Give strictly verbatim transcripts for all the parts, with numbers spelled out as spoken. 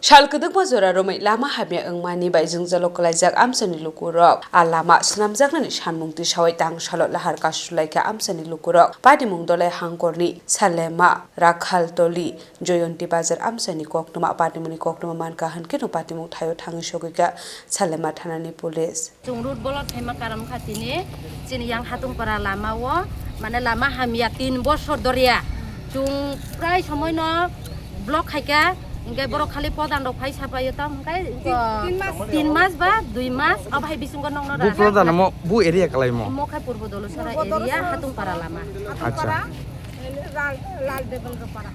Sal kwdwkma jora romwi lama hamya wngmani bai jwngjalo kwlaijak amchaini lukurok. A lama swnamjaknani sanmung tisawi tang salo lahar kasu laikha amchaini lukurok. Patimung Dolai Hangkorni Salema, Rakhaltoli, Joyonti Bazar amchaini koktwma. Patimungni koktwma mankha hwnkhe no patimung thaio thangwi sogwikha Salema thanani police. Chwng road block khaima karon kha tini chini yang Hatungpara lama o, mane lama hamya tin bosor dorya. Chwng prai somoi no block khaika, hingke borok khali prodan rok phai sapaio tamo hingke tin, tin mas. Tin mas ba dui mas, abo hai bisingo nokno Bu rana. Prodan mo, bu area kalai mo? Mo khai Purbo Dolasora area, Hatungpara lama. Acha. Lal, Lal Devendra Para.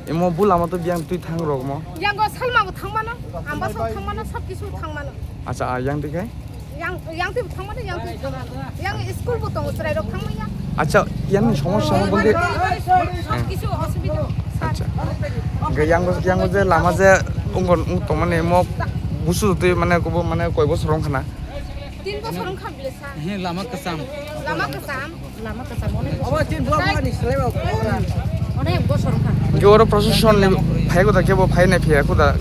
Imo bu lama to biyang twi thang rok mo? Yango salma bo thang mano, ambasa bo thang mano, sob kisu thang mano. Acha, a yang twi khai? Yang, yang twi bo thang mano, yang twi bo thang mano. Yang school bo tongo, chwrai rok thang manya. Acha, yang ni somosya mo bangke? Sob kisu osubida. Acha. Hingke yang, yang je lama je ungkon ung tongmani mo busu twi mane kubo mane koi bosor wng khana? Tin bosor wng kha bile sa. He, lama kwcham. Lama kwcham. Lama kwcham, onek. Obo tin bosor ni slai ba. Onek bosor wng kha. Hingke oro procession ni phai ko da kebo phai nai phiya ko da.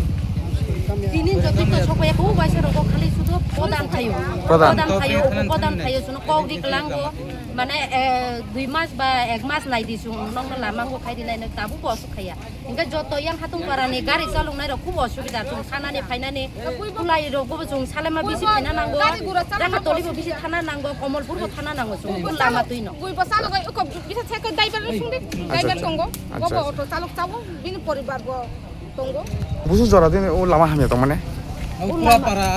Tini jotoi to sok ya ko bai sa rok khali sudo prodan thayo. Prodan. Prodan thayo, prodan thayo suno kok di kelang ko. Mane, eh, dui mas ba ek mas nai di sung nong lama ko khai di nai tabuk bo asuk khaya. Hingke joto yang Hatungpara ni gari chaloknai rok khub osubida, chwng sanani phainani kulai rok bo chwng Salema bisi phaina nango, Rakhaltoli bo bisi thana nango, Komolpur bo thana nango chwng, bul lama twi no. Bui bo chalogai uko bisa cheko driver rok sungdi, driver tongo, bo bo auto chalok chao, bini poribar bo tongo. Busu jora dini o lama hamya tongmane.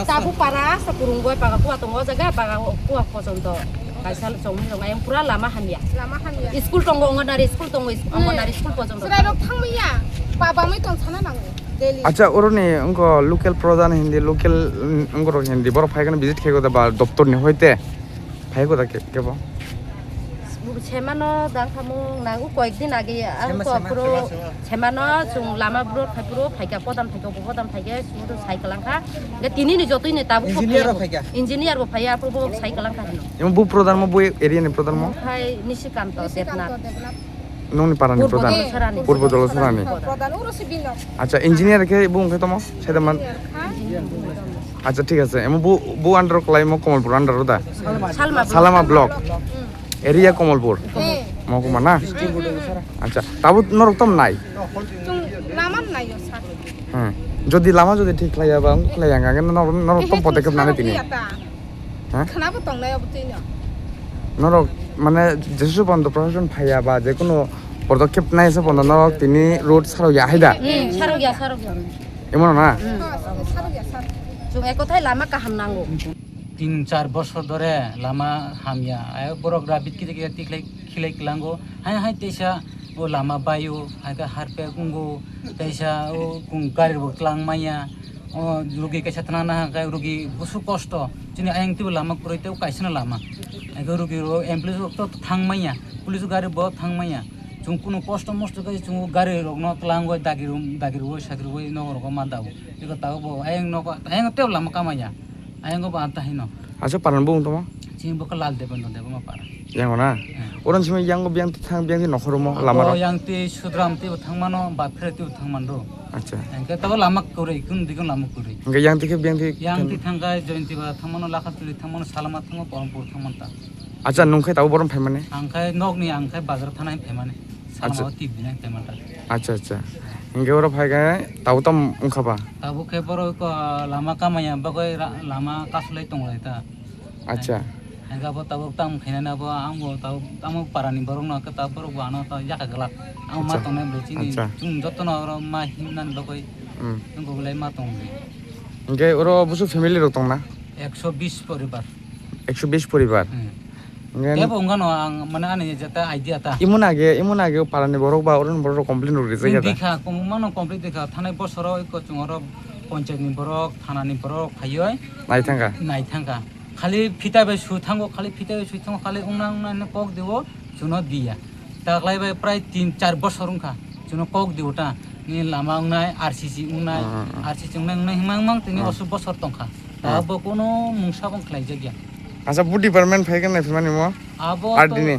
Tabuk para asa kurung goi paga kua tongo, o jaga paga kua kochom to. Kaisa chongni rong ayang pura lama hamya. Lama hamya. School tongo, Anganwadi school tongo, Anganwadi school pochom rok. Chwrai rok thangmaya, baba mai tong sana nango daily. Acha, oroni wngkha local pradhan hindi, local, mm, wngkha rok hindi, borok phai kheno visit khai ko da ba doptor ni hoite phai ko da ke, kebo? Semano dang thamung nango koyek din age, ang to puro semano chwng lama bro phai puro phaikha, podam phaikha, bo podam phaikha, chwng to sai kwlangkha. Ga tini ni jotoi ni tabuk engineer rok phaikha. Engineer bo phaiya, puro bo sai kwlangkha hino. Emo bu pradhan mo, bu area ni pradhan mo? Hai Nishikanta Debnath. Nongni para ni pradhan? Purbo Dolasora ni. Pradhan uro si bino. Acha, engineer khe bu wngkhe tomo? Sedaman. Acha, thik ase. Emo bu, bu under klai mo Komolpur under da? Salma. Salama block. Area Komolpur. Mo kuma na? Acha, tabu norok tom nai? Chwng lama naio sir. Hmm. Jodi lama jodi thik khlaiya ba, wng khlaiya, hingkhe norok, norok tom podekep nani tini? Ha? Khwnabo tongnai obo twi no. Norok mane jesu pondo proshashan phaiya ba, jekunu podokkhep nai se pondo norok tini road sarok ya hai da? Hmm, sarok ya, sarok ya. Emono na? Hmm. Ha, sarok ya, sarok. Chwng ekothai lama kaham nango. Tin char bosor dore lama hamya. Ayo borok rabit kiti kiti tiklai khilai klango. Hai hai teisa o lama baio, hai khe harpek wngo, teisa o kung gari bo tlang manya. O rugi kaisa tana na khe rugi busu kosto. Chini ayang tibo lama kwrwi tei kaisa no lama. Ego rugi ro ambulance rok to thang manya, police gari bo thang manya. Chwng kunu kosto mosto khe chwng gari rok no tlang oi dagi ro, dagi ro oi, sagri oi nogo rogo ma dao. Ego tao bo ayang nogo, ayang tei lama kamaya. Ayang bo anta hino. Asa paran bo wng tongmo? Chini bo khe Lal Debendra Debbarma para. Yang na? Hmm. Orang simi yang biang thang biang di nokhor mo lama ro. Yang ti Sudram ti thang mano, Bathre ti thang mano. Acha. Engke tabo lama kwrwi, kun dikon lama kwrwi. Engke yang tikhe biyang tik Yang tik thangkai Joyonti ba thangmano, Lakha Tuli thangmano, Salama thangmano, Korampur thangmano ta. Acha, nung khai tabo borom phaimani? Ang khai nokni, ang khai bazar thanai phaimani. Acha. Salama o tip dinai phaimanta. Acha, acha. Engke oro phai khai tabo tam wngkha ba? Tabo khe borok, ah, lama kamaya bagwi ra-, lama kasulai tonglai ta. Acha. Hingke abo tabuk tamo khainani abo ang bo tabuk tamo parani borok no khe tabuk borok bo ano ta yaka glak. Ang ma Acha. Tongnai bo chini Acha. Chwng joto no oro ma himnani bagwi Hmm. Wng kok lai ma tong di. Hingke oro busu family rok tong na? Ekso bis poribar. Ekso bis poribar. Hmm. Hingke Tebo wngkha no ang mane ani jeta idea ta. Imon age, imon age parani borok ba oroni borok rok complain rok rijak ya da? Dikha, mano complain dikha. Thanai bosoro iko chwng oro panchayat ni borok, thana ni borok phaioi. Nai thangkha? Nai thangkha. Khali phita bai su thango, khali phita bai su thango, khali wngna wngna hino kok dibo, suno diya. Taklai bai prai tin char bosor wngkha, suno kok dibo ta, ni lama wngnai, R C C wngnai, Hmm, hmm, hmm. R C C wngnai, wngnai himang mang tini Hmm. Oso bosor tongkha. Hmm. Abo kono mungsa bong khlai jakya. Asa bu department phai khe nai phimani mo? Abo R D to ni?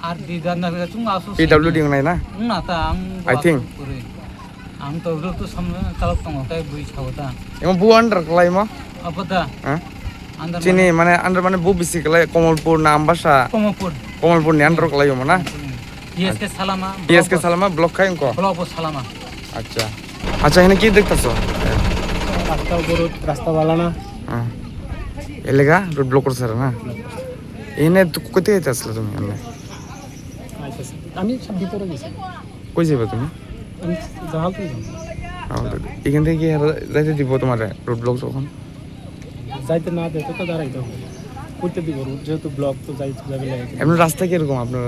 R D dan na chung asu P W D wngnai na? Wngna ta ang I think. Kwrwi. Ang to ruk to samno chalok tongo, tei bui sao ta. Emo bu under kalaimo? Apa ta? Ha? Under Chini mane? Mane under mane bu bisi kalai Komolpur na Ambasa? Komolpur. Komolpur ni under kalaimo na? Komolpur ni. P S K Salama, P S K block Salama block khai ko? Block bo Salama. Acha. Acha, hene ki dekta so? রাস্তা অবরোধ, রাস্তা বালা না। হ্যাঁ। এলাকা road block করছে না? এনে তো কোথায় যাইতে আসলে তুমি এমনি? আচ্ছা, আচ্ছা। আমি সব ভিতরে গেছি। কই যাবে তুমি? আমি জাহালপুর যাবো। আমাদের এখান থেকে কি আর যাইতে দিব তোমার রোড ব্লক যখন? যাইতে না দিতে তো দাঁড়াইতে হবে। করতে দিব রোড, যেহেতু ব্লক তো যাই, যাবে লাগে। এমনি রাস্তা কিরকম আপনার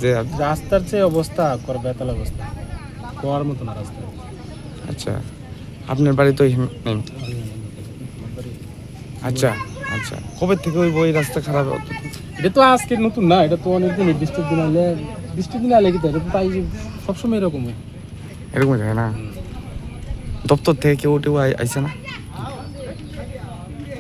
যে রাস্তার যে অবস্থা, কর বেতাল অবস্থা, করার মতো না রাস্তা। আচ্ছা, আপনার বাড়ি তো এখানে নেই? আমার বাড়ি আচ্ছা, আচ্ছা। কবে থেকে ওই, ওই রাস্তা খারাপ? এটা তো আজকে নতুন না, এটা তো অনেকদিন, বৃষ্টির দিন আইলে, বৃষ্টির দিন আইলে কি তো, এটা তো প্রায় সবসময় এরকম হয়। এরকম হয় না? হুম। দপ্তর থেকে কেউ টেউ আই-, আইছে না?